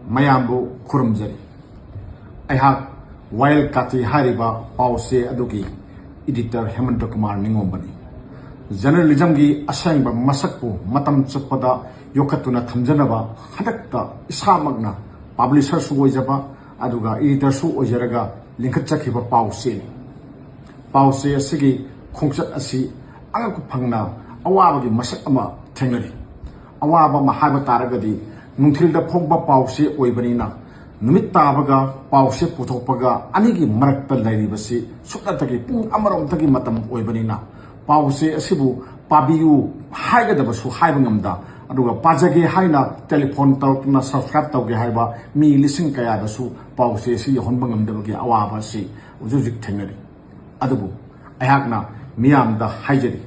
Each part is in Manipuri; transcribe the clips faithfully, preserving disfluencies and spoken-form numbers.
ꯃꯌꯥꯝꯕꯨ ꯈꯨꯔꯨꯝꯖꯔꯤ꯫ ꯑꯩꯍꯥꯛ ꯋꯥꯌꯦꯜ ꯀꯥꯇꯤ ꯍꯥꯏꯔꯤꯕ ꯄꯥꯎꯆꯦ ꯑꯗꯨꯒꯤ editor ꯍꯦꯃꯟꯇ ꯀꯨꯃꯥꯔ ꯅꯤꯡꯉꯣꯝꯕꯅꯤ꯫ Journalismꯒꯤ ꯑꯁꯦꯡꯕ ꯃꯁꯛꯄꯨ ꯃꯇꯝ ꯆꯨꯞꯄꯗ ꯌꯣꯛꯈꯠꯇꯨꯅ ꯊꯝꯖꯅꯕ ꯍꯟꯗꯛꯇ ꯏꯁꯥꯃꯛꯅ publisherꯁꯨ ꯑꯣꯏꯖꯕ ꯑꯗꯨꯒ editorꯁꯨ ꯑꯣꯏꯖꯔꯒ ꯂꯤꯡꯈꯠꯆꯈꯤꯕ ꯄꯥꯎꯆꯦꯅꯤ꯫ ꯄꯥꯎꯆꯦ ꯑꯁꯤꯒꯤ ꯈꯣꯡꯆꯠ ꯑꯁꯤ ꯑꯉꯛꯄ ꯐꯪꯅ ꯑꯋꯥꯕꯒꯤ ꯃꯁꯛ ꯑꯃ ꯊꯦꯡꯅꯔꯤ꯫ ꯑꯋꯥꯕ ꯑꯃ ꯍꯥꯏꯕ ꯇꯥꯔꯒꯗꯤ ꯅꯨꯡꯊꯤꯜꯗ ꯐꯣꯡꯕ ꯄꯥꯎꯆꯦ ꯑꯣꯏꯕꯅꯤꯅ ꯅꯨꯃꯤꯠ ꯇꯥꯕꯒ ꯄꯥꯎꯆꯦ ꯄꯨꯊꯣꯛꯄꯒ ꯑꯅꯤꯒꯤ ꯃꯔꯛꯇ ꯂꯩꯔꯤꯕꯁꯤ ꯁꯨꯞꯅꯇꯒꯤ ꯄꯨꯡ ꯑꯃꯔꯣꯝꯇꯒꯤ ꯃꯇꯝ ꯑꯣꯏꯕꯅꯤꯅ ꯄꯥꯎꯆꯦ ꯑꯁꯤꯕꯨ ꯄꯥꯕꯤꯌꯨ ꯍꯥꯏꯒꯗꯕꯁꯨ ꯍꯥꯏꯕ ꯉꯝꯗ, ꯑꯗꯨꯒ ꯄꯥꯖꯒꯦ ꯍꯥꯏꯅ telephone ꯇꯧꯔꯛꯇꯨꯅ subscribe ꯇꯧꯒꯦ ꯍꯥꯏꯕ ꯃꯤ ꯂꯤꯁꯤꯡ ꯀꯌꯥꯗꯁꯨ ꯄꯥꯎꯆꯦ ꯑꯁꯤ ꯌꯧꯍꯟꯕ ꯉꯝꯗꯕꯒꯤ ꯑꯋꯥꯕ ꯑꯁꯤ ꯍꯧꯖꯤꯛ ꯍꯧꯖꯤꯛ ꯊꯦꯡꯅꯔꯤ꯫ ꯑꯗꯨꯕꯨ ꯑꯩꯍꯥꯛꯅ ꯃꯤꯌꯥꯝꯗ ꯍꯥꯏꯖꯔꯤ,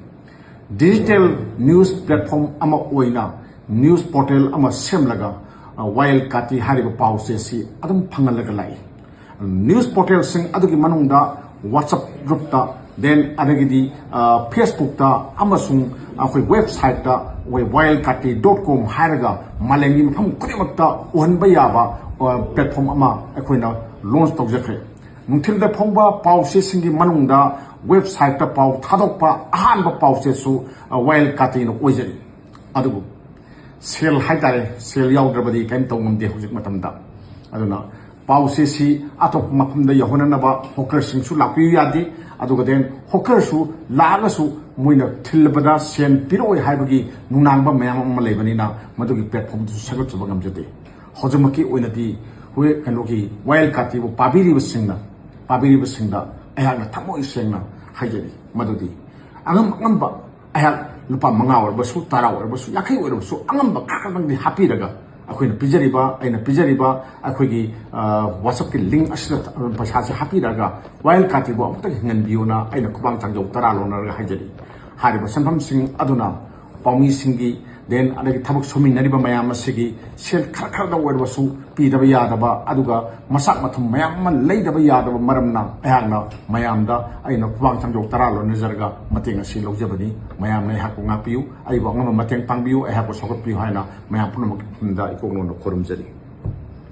digital news platform ꯑꯃ ꯑꯣꯏꯅ news portal ꯑꯃ ꯁꯦꯝꯂꯒ, ꯑ, ꯋꯥꯌꯦꯜ ꯀꯥꯇꯤ ꯍꯥꯏꯔꯤꯕ ꯄꯥꯎꯆꯦ ꯑꯁꯤ ꯑꯗꯨꯝ ꯐꯪꯍꯜꯂꯒ ꯂꯥꯛꯏ꯫ News portalꯁꯤꯡ ꯑꯗꯨꯒꯤ ꯃꯅꯨꯡꯗ WhatsApp groupꯇ, then ꯑꯗꯒꯤꯗꯤ, ꯑ, Facebookꯇ ꯑꯃꯁꯨꯡ ꯑꯩꯈꯣꯏ websiteꯇ ꯑꯩꯈꯣꯏ ꯋꯥꯌꯦꯜ ꯀꯥꯇꯤ dot com ꯍꯥꯏꯔꯒ ꯃꯥꯂꯦꯝꯒꯤ ꯃꯐꯝ ꯈꯨꯗꯤꯡꯃꯛꯇ ꯎꯍꯟꯕ ꯌꯥꯕ, ꯑ, platform ꯑꯃ ꯑꯩꯈꯣꯏꯅ launch ꯇꯧꯖꯈ꯭ꯔꯦ꯫ ꯅꯨꯡꯊꯤꯜꯗ ꯐꯣꯡꯕ ꯄꯥꯎꯆꯦꯁꯤꯡꯒꯤ ꯃꯅꯨꯡꯗ websiteꯇ ꯄꯥꯎ ꯊꯥꯗꯣꯛꯄ ꯑꯍꯥꯟꯕ ꯄꯥꯎꯆꯦꯁꯨ, ꯑ, ꯋꯥꯌꯦꯜ ꯀꯥꯇꯤꯅ ꯑꯣꯏꯖꯔꯤ꯫ ꯑꯗꯨꯕꯨ ꯁꯦꯜ ꯍꯥꯏꯇꯥꯔꯦ, ꯁꯦꯜ ꯌꯥꯎꯗ꯭ꯔꯕꯗꯤ ꯀꯔꯤꯝ ꯇꯧ ꯉꯝꯗꯦ ꯍꯧꯖꯤꯛ ꯃꯇꯝꯗ꯫ ꯑꯗꯨꯅ ꯄꯥꯎꯆꯦꯁꯤ ꯑꯇꯣꯞꯄ ꯃꯐꯝꯗ ꯌꯧꯍꯟꯅꯅꯕ hawkerꯁꯤꯡꯁꯨ ꯂꯥꯛꯄꯤꯌꯨ ꯌꯥꯗꯦ꯫ ꯑꯗꯨꯒ then hawkerꯁꯨ ꯂꯥꯛꯑꯒꯁꯨ ꯃꯣꯏꯅ ꯊꯤꯜꯂꯕꯗ ꯁꯦꯟ ꯄꯤꯔꯛꯑꯣꯏ ꯍꯥꯏꯕꯒꯤ ꯅꯨꯡꯅꯥꯡꯕ ꯃꯌꯥꯝ ꯑꯃ ꯂꯩꯕꯅꯤꯅ ꯃꯗꯨꯒꯤ platformꯗꯨꯁꯨ ꯁꯦꯝꯒꯠꯆꯕ ꯉꯝꯖꯗꯦ꯫ ꯍꯧꯖꯤꯛꯃꯛꯀꯤ ꯑꯣꯏꯅꯗꯤ ꯍꯣꯏ, ꯀꯩꯅꯣꯒꯤ ꯋꯥꯌꯦꯜ ꯀꯥꯇꯤꯕꯨ ꯄꯥꯕꯤꯔꯤꯕꯁꯤꯡꯅ, ꯄꯥꯕꯤꯔꯤꯕꯁꯤꯡꯗ ꯑꯩꯍꯥꯛꯅ ꯊꯃꯣꯏ ꯁꯦꯡꯅ ꯍꯥꯏꯖꯔꯤ ꯃꯗꯨꯗꯤ ꯑꯉꯝ ꯑꯉꯝꯕ ꯑꯩꯍꯥꯛ ꯂꯨꯄꯥ ꯃꯉꯥ ꯑꯣꯏꯔꯕꯁꯨ, ꯇꯔꯥ ꯑꯣꯏꯔꯕꯁꯨ, ꯌꯥꯡꯈꯩ ꯑꯣꯏꯔꯕꯁꯨ ꯑꯉꯝꯕ ꯈꯔ ꯈꯛꯇꯪꯗꯤ ꯍꯥꯞꯄꯤꯔꯒ ꯑꯩꯈꯣꯏꯅ ꯄꯤꯖꯔꯤꯕ, ꯑꯩꯅ ꯄꯤꯖꯔꯤꯕ ꯑꯩꯈꯣꯏꯒꯤ, ꯑ, WhatsAppꯀꯤ link ꯑꯁꯤꯗ ꯄꯩꯁꯥꯁꯦ ꯍꯥꯞꯄꯤꯔꯒ ꯋꯥꯌꯦꯜ ꯀꯥꯇꯤꯕꯨ ꯑꯃꯨꯛꯇꯪ ꯍꯤꯡꯍꯟꯕꯤꯌꯨꯅ ꯑꯩꯅ ꯈꯨꯕꯥꯛ ꯆꯥꯡꯖꯧ ꯇꯔꯥ ꯂꯣꯟꯅꯔꯒ ꯍꯥꯏꯖꯔꯤ꯫ ꯍꯥꯏꯔꯤꯕ ꯁꯦꯟꯐꯝꯁꯤꯡ ꯑꯗꯨꯅ ꯄꯥꯎꯃꯤꯁꯤꯡꯒꯤ, then ꯑꯗꯒꯤ ꯊꯕꯛ ꯁꯨꯃꯤꯟꯅꯔꯤꯕ ꯃꯌꯥꯝ ꯑꯁꯤꯒꯤ ꯁꯦꯜ ꯈꯔ ꯈꯔꯗ ꯑꯣꯏꯔꯕꯁꯨ ꯄꯤꯗꯕ ꯌꯥꯗꯕ, ꯑꯗꯨꯒ ꯃꯆꯥꯛ ꯃꯊꯨꯝ ꯃꯌꯥꯝ ꯑꯃ ꯂꯩꯗꯕ ꯌꯥꯗꯕ ꯃꯔꯝꯅ ꯑꯩꯍꯥꯛꯅ ꯃꯌꯥꯝꯗ ꯑꯩꯅ ꯈꯨꯕꯥꯛ ꯆꯥꯡꯖꯧ ꯇꯔꯥ ꯂꯣꯟꯅꯖꯔꯒ ꯃꯇꯦꯡ ꯑꯁꯤ ꯂꯧꯖꯕꯅꯤ꯫ ꯃꯌꯥꯝꯅ ꯑꯩꯍꯥꯛꯄꯨ ꯉꯥꯛꯄꯤꯌꯨ, ꯑꯩꯕꯨ ꯑꯉꯝꯕ ꯃꯇꯦꯡ ꯄꯥꯡꯕꯤꯌꯨ, ꯑꯩꯍꯥꯛꯄꯨ ꯁꯧꯒꯠꯄꯤꯌꯨ ꯍꯥꯏꯅ ꯃꯌꯥꯝ ꯄꯨꯝꯅꯃꯛꯀꯤ ꯃꯐꯝꯗ ꯏꯀꯣꯛ ꯅꯣꯟꯅ ꯈꯨꯔꯨꯝꯖꯔꯤ꯫